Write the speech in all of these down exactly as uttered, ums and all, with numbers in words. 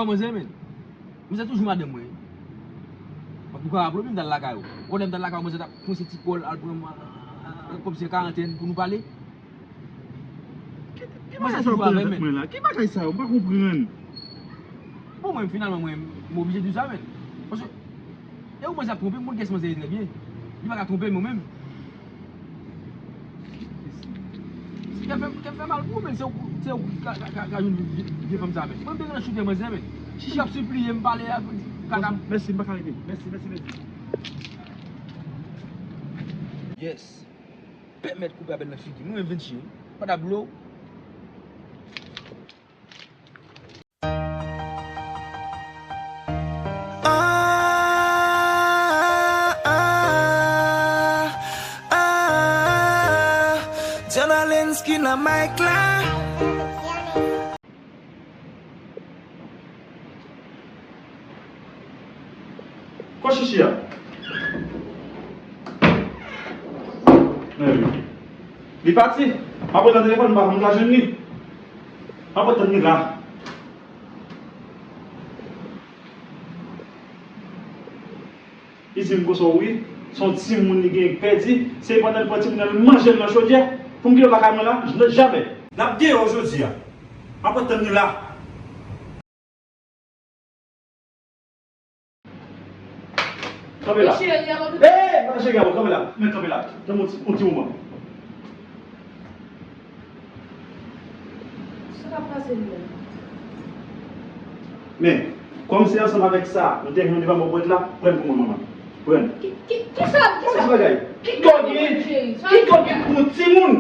Manzè, men. Manzè toujou madanm mwen. Ou ka raple w, menm m t al lakay ou. Ou konnen m t al lakay ou, manzè t ap kwense ti kò l, al pran mwen, kòmsi an karantèn pou nou pale. Ki, ki bagay sa w ap pale avèk mwen la? Ki bagay sa yo? M pa konprann. Bon, mwen, finalman, mwen, m oblije di w sa, men. Paske, e ou manzè ap twonpe m, m konn kiyès manzè ye trè byen. Li pa ka twonpe m, mwen menm. Kè fè, kè fè mal pou ou, men se ou, se ou ki ka, ka, ka, ka jwenn vye, vye fanm sa, men. Mwen, m te gentan choute manzè, men. Chichi ap sipliye m pale ak kaka. Mèsi, m pa ka rete. Mèsi, mèsi, mèsi. Yes. Pèmèt koupe apèl nan figi m. Mwen menm Vinci, wi. Pa ta blow. Ah, ah, ah, John Alens ki nan mic la. Kot Chichi a? Men wi. Li pati. M ap ret nan telefòn, m pa janm ka jwenn li. M ap ret tann li la. Li di m konsa wi, se yon timoun li genyen k pèdi, se pandan l pran timoun nan l manje l nan chodyè, pou m kite l lakay mwen la, jamè. L ap deyò jodi a. M ap ret tann li la. Kanpe la. Cheri, avan tout. Hey, pa cheri, avan, kanpe la. Men kanpe la. Tann yon ti, yon ti moman. Sa k ap pase li menm? Men, kòm se ansanm avèk sa, nou te jwenn devan bò pwent la, pran l pou mwen, manman. Pran l. Ki, ki, ki sa, ki sa? Ki bagay? Ki kò gen, ki kò gen pou yon timoun?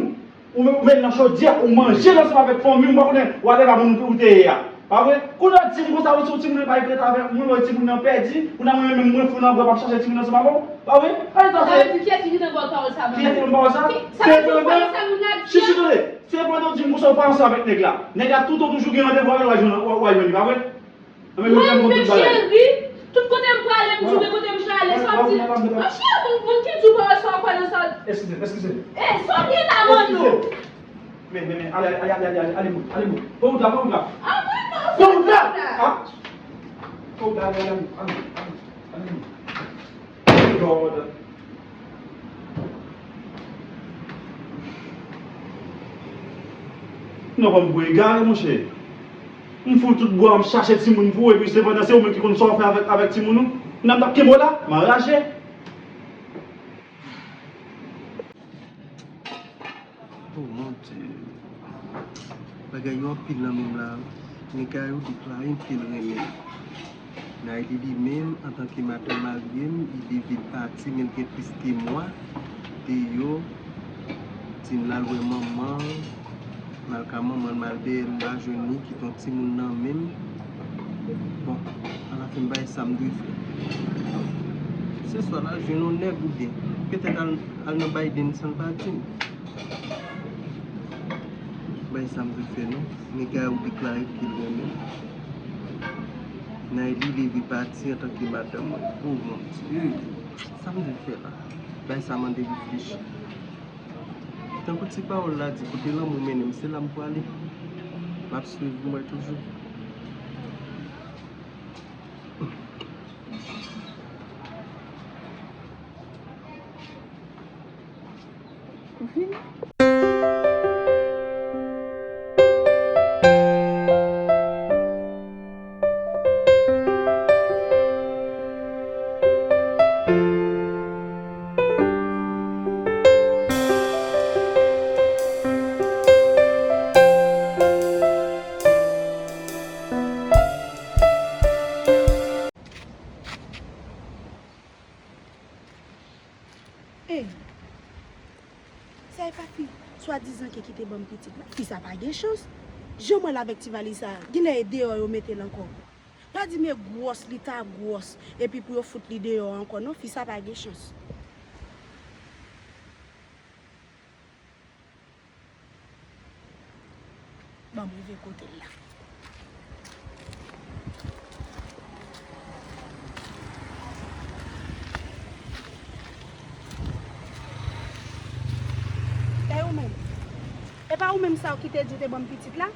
Ou men, ou met nan chodyè, ou manje l ansanm avèk fanmi w, m pa konnen whatever moun ou te ye a. Pa vre? Kounye a w di m konsa, ou di w timoun nan pa ret avèk mwen, ou timoun nan pèdi, kounye a mwen menm mwen fou nan bwa, m ap chache timoun nan ansanm avè w. Pa vre? Ann tande. Sa vle di kiyès ki gentan ba w pawòl sa, manman? Kiyès ki ban m pawòl sa? Ki, sa vle di w pawòl sa moun ap di a? Chichi, tande. Se pandan w di m konsa ou pa ansanm avèk nèg la. Nèg la toutan toujou gen randevou avè l, w al jwenn, w al jwenn li, pa vre? Mwen menm cheri, tout kote m prale, m di w gen kote m prale, sa w ap di. Mwen cheri, moun, moun ki di w pawòl sa w kwè nan sa. Eskize m, eskize m. E, sa w gen la, Manno? Men, men, men, ale, ale, ale, ale, ale, ale, ale, ale, ale, ale, pran wout la, pran wout la. Ah, mwen non, pran wout la. Ah. Pran wout la, ale, ale, ale, ale, ale, ale. Lord. Non, pa m gwo egare, monchè. M foule tout bwa, m chache timoun pou ou, epi sepandan se ou menm ki konn sa w fè avèk, avèk timoun ou. Nan m t ap kenbe w la, m anraje. Oh mon Dieu. Bagay yo anpil nan men m la. Nèg la yo deklare m ke l renmen m. Nayli li menm, antanke madanm marye m, li leve l pati, men l gen plis ke mwa deyò. Di m l al wè manman l, m al ka manman l, m al dèyè l, m pa jwenn li, kite yon timoun nan men m. Bon, alafen m pa wè sa m dwe fè. Se swa l al jwenn yon nèg oubyen petèt al, al nan Biden san l pa di m. Bay sa m te fè non. Nèg la yo deklare ke l renmen m. Nayli leve pati antanke madanm mwen. Oh mon Dieu. Sa m te fè la? Bay sa mande reflechi. Tankou ti pawòl la di, kote lanmou mennen m, se la m prale. M ap swiv mwen toujou. Ou fini? Ey, sa e pa fi swadizan ke ki te ban m pitit la? Fi sa pa gen chans. Jan m wè l avèk ti valiz sa, genlè e deyò yo mete l ankò. Pa di m e gwòs li ta gwòs, epi pou yo fout li deyò ankò. Non, fi sa pa gen chans. Ban m rive kote l la. E ou menm? E pa ou menm sa w ki te di w te ban m pitit la?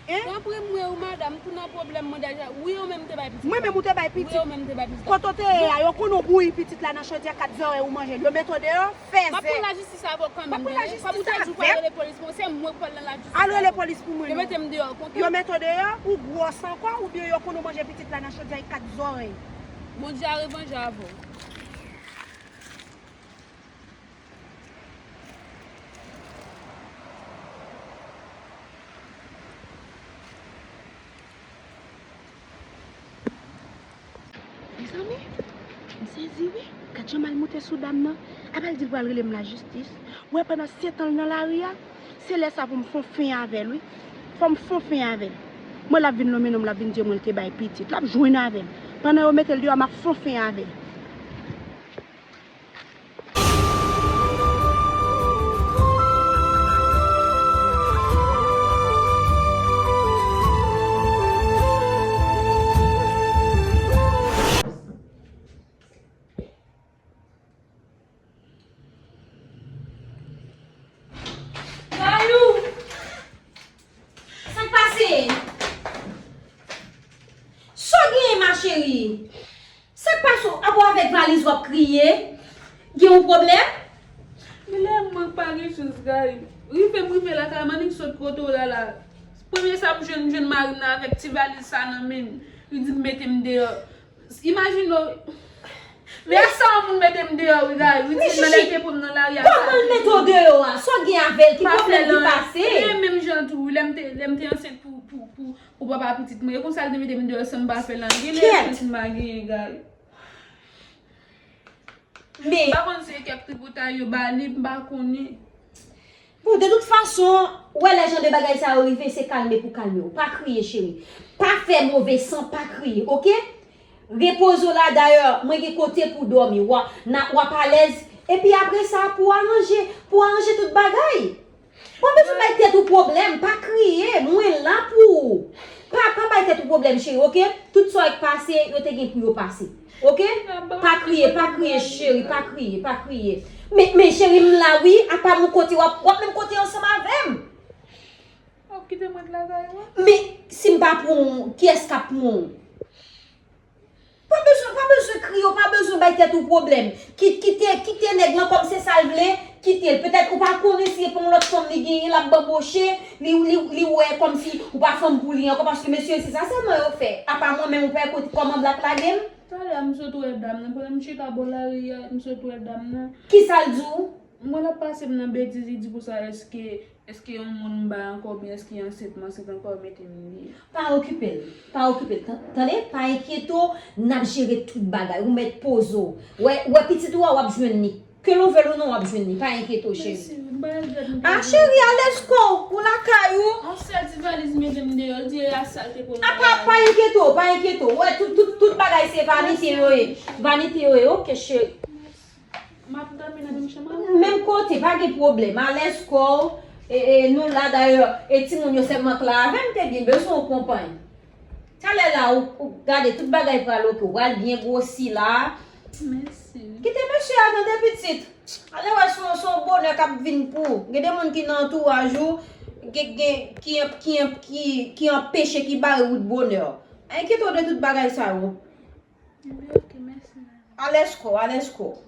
Tanpri, m wè ou, madanm, tou nan pwoblèm, mwen deja. Wi, ou menm te bay pitit la. Mwen menm ou te bay pitit. Wi, ou menm te bay pitit la. Kote w te ye a, yo konn ou bouyi pitit la nan chodyè kat zòrèy ou manje l. Yo mete w deyò, fèzè. M ap pran lajistis avè w kanmenm, tande. Kòm ou te di ou pral rele polis, bon, se mwen k pral nan lajistis avè w. Al rele polis pou mwen, non. Yo mete m deyò, ok? Yo mete w deyò, ou gwòs ankò, oubyen yo konn ou manje pitit la nan chodyè kat zòrèy. Bondye a revanje avè w. Mezanmi, m sezi wi. Gad jan m al moute sou dam nan. Apa l di l pral rele m lajistis. Ou wè pandan setan l nan lari a, se lè sa pou m fon fen avè l wi. Fò m fon fen avè l. Mwen l ap vin lonmen non m, l ap vin di mwen l te bay pitit. L ap jwenn avè m. Pandan yo mete l deyò, m ap fon fen avè l. Kayou! Sa k pase? Sa w genyen, ma chérie? Sa k pase w? Apa w avèk valiz w ap kriye? Gen yon pwoblèm? Genlè mwen pa gen chans, Guy. Rive m rive lakay, m annik sot kote w la la. Premye sa m jwenn, m jwenn mari m nan avèk ti valiz sa nan men l. Li di m mete m deyò. Imajine w. Men sa yon moun mete m deyò, wi, Guy. Wi, ti nan lè te pran m nan lari a. Kòman l mete w deyò a? Sa w gen avè l? Ki pwoblèm ki pase? E menm jan tou, lè m te, lè m te ansent pou, pou, pou, pou papa pitit mwen. E konsa l te mete m deyò san m pa fè l anyen. Genlè pitit m pa genyen, Guy. Men. M pa konn si se kèk tripotay yo ba li, m pa konnen. Bon, de tout fason, ou wè lè jan de bagay sa yo rive, se kalme pou kalme w. Pa kriye, cheri. Pa fè move san, pa kriye, oke? Repoze w la, dayè, mwen gen kote pou w dòmi. W a, na, w ap alèz. Epi apre sa, pou w aranje, pou w aranje tout bagay. Pa bezwen bay tèt ou pwoblèm, pa kriye, mwen la pou ou. Pa, pa bay tèt ou pwoblèm, cheri, oke? Tout sa k pase, yo te gen pou yo pase. Oke? Pa kriye, pa kriye, cheri, pa kriye, pa kriye. Men, men, cheri, m la, wi, apa m kote w ap, w ap menm kote ansanm avè m. W ap kite mwen lakay ou? Men, si m pa pran w, kiyès k ap pran w? Pa bezwen, pa bezwen kriye, w pa bezwen bay tèt ou pwoblèm. Ki-, kite, kite nèg lan kòm se sa l vle, kite l. Petèt ou pa konnen si se pa yon lòt fanm li genyen, l ap banboche, li, li, li wè kòmsi ou pa fanm pou li ankò, paske mesye, se sa sèlman yo fè. Apa mwen menm, ou pa kote kòman Black lage m? Talè a, m sot wè dam nan, pandan m chita bò lari a, m sot wè dam nan. Kisa l di w? Mwen l ap pase m nan betiz, li di konsa, èske, èske yon moun m bay ankò, oubyen èske ansent m ansent ankò, mete m li. Pa okipe l, pa okipe l, tan-, tande, pa enkyete w, n ap jere tout bagay, ou mèt poze w. Wè, wè pitit ou a, w ap jwenn li. Ke l ou vle l ou non, w ap jwenn li, pa enkyete w, cheri. Mèsi, m pa regrèt m te vini. A, cheri, alèz kò w, ou lakay ou. Yon sèl ti valiz mete m deyò, l di e a sa l te pran nan lari. A, pa, pa enkyete w, pa enkyete w. Wè, tout, tout, tout bagay se vanite yo ye. Vanite yo ye, oke, cheri. M ap dòmi nan menm chanm avè w. Menm kote, pa gen pwoblèm. Alèz kò w. E, e, nou la dayè, e timoun yo sèlman k la avè m, te byen bezwen w konpay. Talè la, ou, ou gade tout bagay pral oke, ou pral byen gwosi la. Mèsi. Kite mesye a tande pitit. Ale wè se yon, se yon bonè k ap vin pou ou. Gen de moun ki nan antouraj ou, gen, gen, ki, ki, ki, ki anpeche, ki bare wout bonè. Enkyete w de tout bagay sa yo. Ebyen, oke, mèsi, madanm. Alèz kò w, alèz kò w.